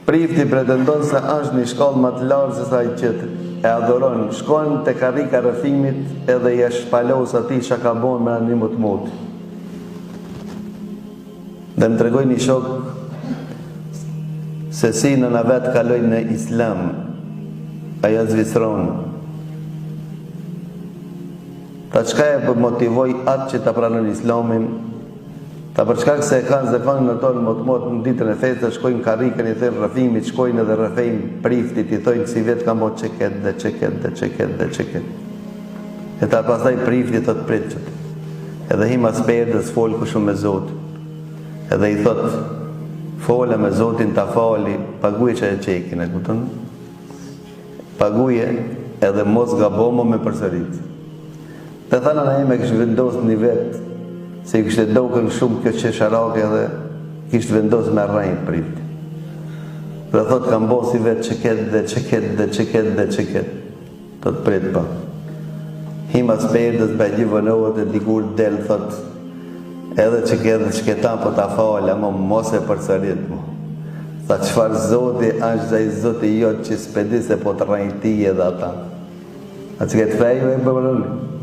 Prifti pretendon se është një shkallë më të lartë se sa ai që e adhuron, shkon te karrika e rrëfimit edhe ia shpalos atij çka ka bo mrena një motmoti. Dhe më tregoi një shok se si nëna vet kaloi në islam, ajo zvicrane. Tha çka e motivoi atë që ta pranon islamin, tha për shkak se e kanë zakonin ato në motmot në ditën e festës shkojnë karrikën i thojnë rrëfimit shkojnë edhe rrëfejnë priftit i thojnë sivjet kam bo qeket dhe qeket dhe qeket dhe qeket e tha pastaj prifti thot prit qet edhe hi mas perdes fol kushu me Zotin edhe i thot fola me Zotin ta fali paguje që e qekin e kupton Paguje edhe mos gabo mo me përsërit. Dhe tha nëna ime kishte vendos një vit se i kishte dokën shumë kjo qesharake edhe kishte vendos me rrejt priftin. Dhe thot kam bo sivjet qeket dhe qeket dhe qeket dhe qeket. Thot prit pak. Hi mas perdes bajagi vonohet e dikur del thot Edhe qeket dhe qeketa po ta fal, ama mos e përsërit mo. Tha çfarë zoti është ai zoti jot që s'pe di se po të rrejn ti edhe ata. A qeket fe ju e përmërëni?